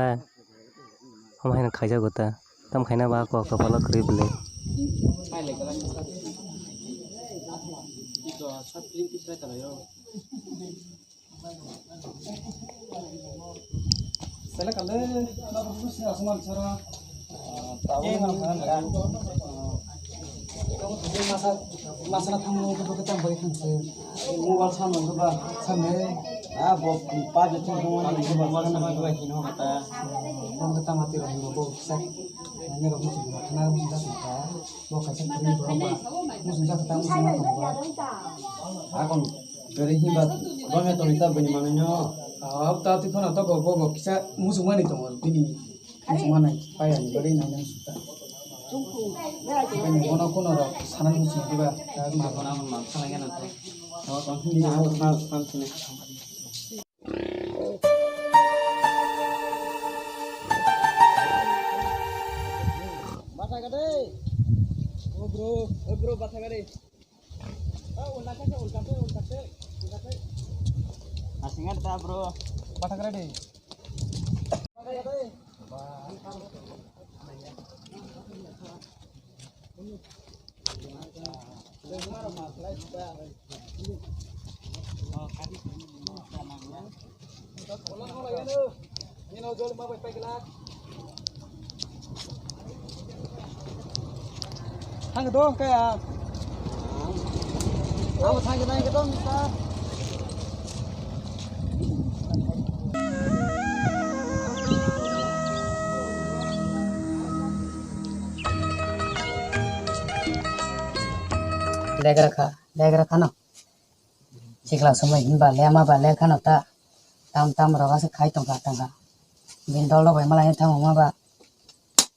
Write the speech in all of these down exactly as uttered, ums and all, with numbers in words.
le. Omo haino khaijago ta. Tam khaina ba kok kopalo kwrwi bwlwi. Selekale, asman sara. Masa, masa na thang mo ko ta bari thang se. Mobile sa mo ba sa me. Ah, bo pa je thang mo ni mobile sa mo ba kino kata. Bo kata mati ro bo sa. Ni ro mo sa na mo sa ta. Bo kaisa kwrwi borok ba, muchungjak kwtal muchungma tongo ba. Akon kwrwi hinba, bwmya tonwi ta bini manwi no. Ah, ta twi phano ta bo, bo, bo kisa muchungmani tongo, bini muchungma nai, paya ni bwrwi nai nang sukha. Bini bono kuno rok sanani muchung diba, ta ma bono ma sanai gana to. Tamo tong hindi na, san, san, san. Bathakade. O bro, o bro, bathakade. Ah, ulta kase, ulta kase, ulta kase, ulta kase. Asingan ta, bro. Bathakade. Bathakade. Thang dong kaya. Amo thang dong kaya dong ta. Legra kha, legra khano. Sikla somoi hinba lema ba le khano ta. Tam tam roga se khai tongkha tongkha. Bin dol rok bai malai thango ma ba.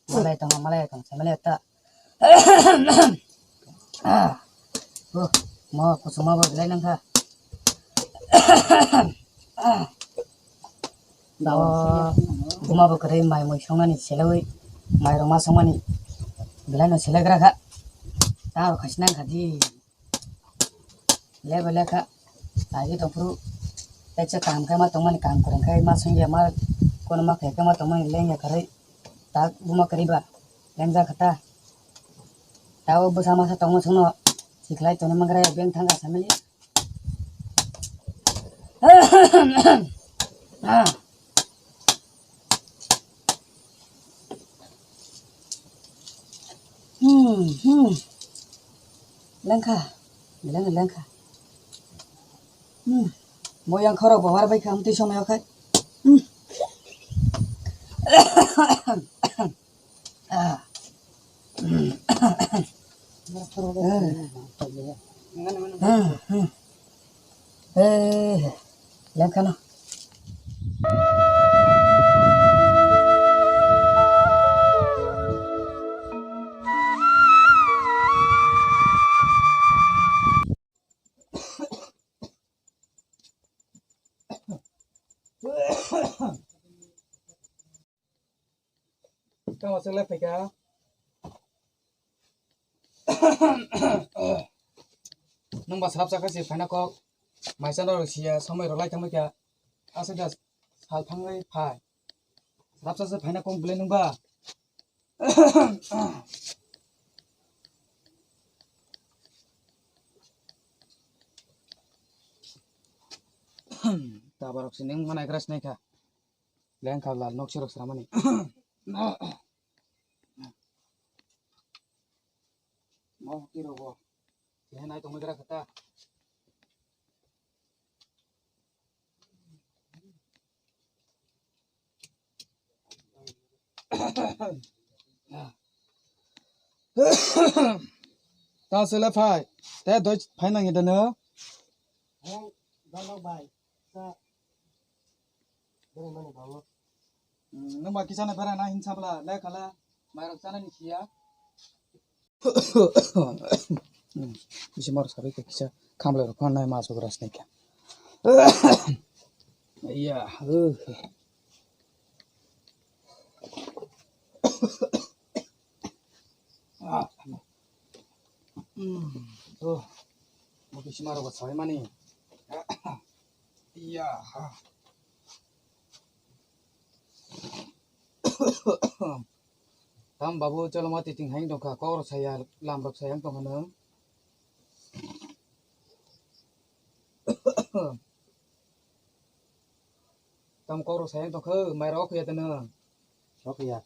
Malai tongma malai tong se malai ta. Ah. Oh, mo kusuma bo belai nangkha. Dawa kuma bo kwrwi mai mui songnani selewi mai rok ma songmani belai no selegra kha. Ta rok khaisi nangkha di. Leba lekha lagi tongphuru, kaisa kaham khe ma tongmani, kaham kwrwng khe ma songya, ma kono ma khe khe ma tongmani lengya kwrwi, tak buma kwrwi ba lengjak kha ta. Tao bwsa masa tongma songno sikhlai tongna mangra ya beng thangkha samili. Hmm, hmm. Lengkha, leng, lengkha. Hmm. Bo yang khorok bo war bai kha, amtwi somai o khai. Hmm. Ah. Hmm, hmm. Eh, lengkha no. Tamo se le phaikha. Nwng ba swrapsa khe se phaina kok. Maisa no rw siya, somoi rw lai tongma kha. Aswk da sal thangwi phai. Swrapsa se phaina kok bwlai nwng ba. Tabarok se nwng manai gra sinai kha. Lengkha lal nok sirok sramani. Mo kirogo. Kehe nai tongwi gra kha ta. Ta sele phai. Te doi phai nang ida no. Hei, dolo bai. Sa. Bere mani bawo. Hmm, nwng ba kisa na bera na hin sabla, le khala, mairok chana ni siya. Hmm, bisi mor sabai khe kisa khamlai rok phano nai ma chok ras nai khe. Iya, uh. Ah. Hmm, oh. Mo bisi maro ba sai mani. Iya. Tam babu, cholo ma titing haing dongkha, kok rok saya, lam rok saya tongkha nang. Tam kok rok saya tongkha, mai rok ya tene. Rok ya.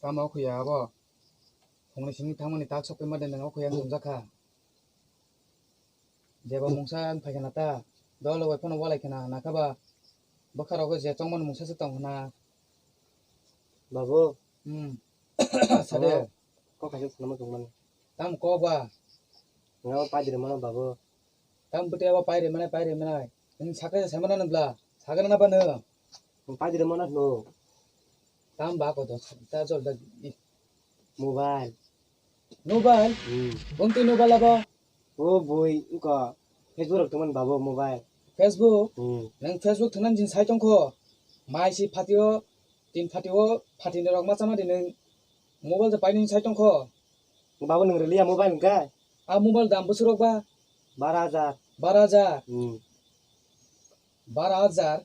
Tam rok ya abo. Phungni simi thangmani tak sok pemade nang rok ya tongjakha. Jeba mungsa ang phaikha na ta, dol bai phano walai khna nakha ba, bwkha rogo je chongmani mungsa se tong khna. Babu. Hmm. Sade. Kok kaisa sanama tongmani. Tam kok ba. Nga paidri mano babu. Tam bwtwi abo paidri manai, paidri manai. Nwng sakhe se saimano nw bla. Sagana na ba nw. Nwng paidri mano no. Tam ba ko do ta jol da. Mobile. Mobile? Hmm. Bumti mobile abo? O boi, wngkha Facebook rok tongmani babu mobile. Facebook? Hmm. Nwng Facebook thwngna jin sai tongkho. Mai si phatio, tin phatio, phatini rok ma chama di nwng mobile de paini sai tongkho. Babu nwng rwliya mobile hwnkhe? A mobile dam bwswk rok ba? Bara hajar. Bara hajar? Hmm. Bara hajar?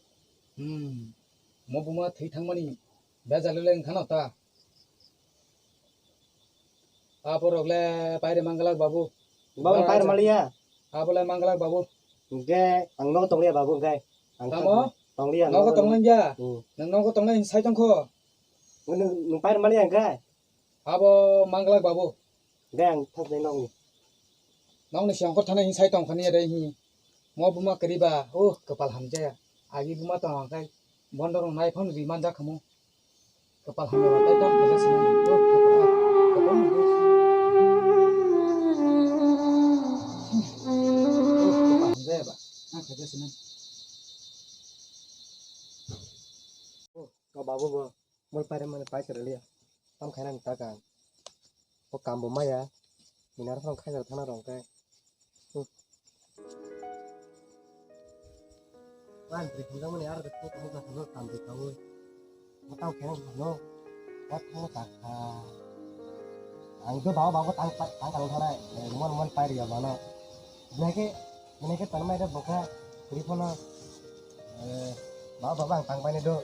Hmm. Mo buma thwi thangmani bejal le wngkha no ta. Aborok le paire manglak babu. Babu paire maliya. Abo le manglak babu. Hingke ang nogo tongliya babu hingke. Ang tamo? Tongliya nogo tongliya. Hmm. Nang nogo tongliya hing sai tongkho. Nwng, nwng paire maliya hingke? Abo manglak babu. Hingke ang thok nai nogni. Nogni siyang kor thana hing sai tongkhani ere hing. Mo buma kwrwi ba, uh, kwpal hamjaya. Agi buma tong khe bondo rok nai phano ri manjak khamu. Kwpal hamya ba tei tamo khaja sinani. Uh, kwpal, kwpal. Uh, kwpal hamjaya ba. Ang khaja sinani. Uh, o babu bo. Mol paire mani paisa rwliya. Tam khainani taka. O kambo maya. Minar phano khaisa thana rong khe. Hmm. Wan pri khunjang mani ar ko ko ka no tam de kawi. Mo tam khaina no. Wat mo ta kha. Ang do bawa bawa tang pa-, tang kang thanai. Eh, mon mon paire ya mano. Bnai khe, bnai khe tanmai de bokha. Pri phano. Eh, bawa bawa ang tang paine do.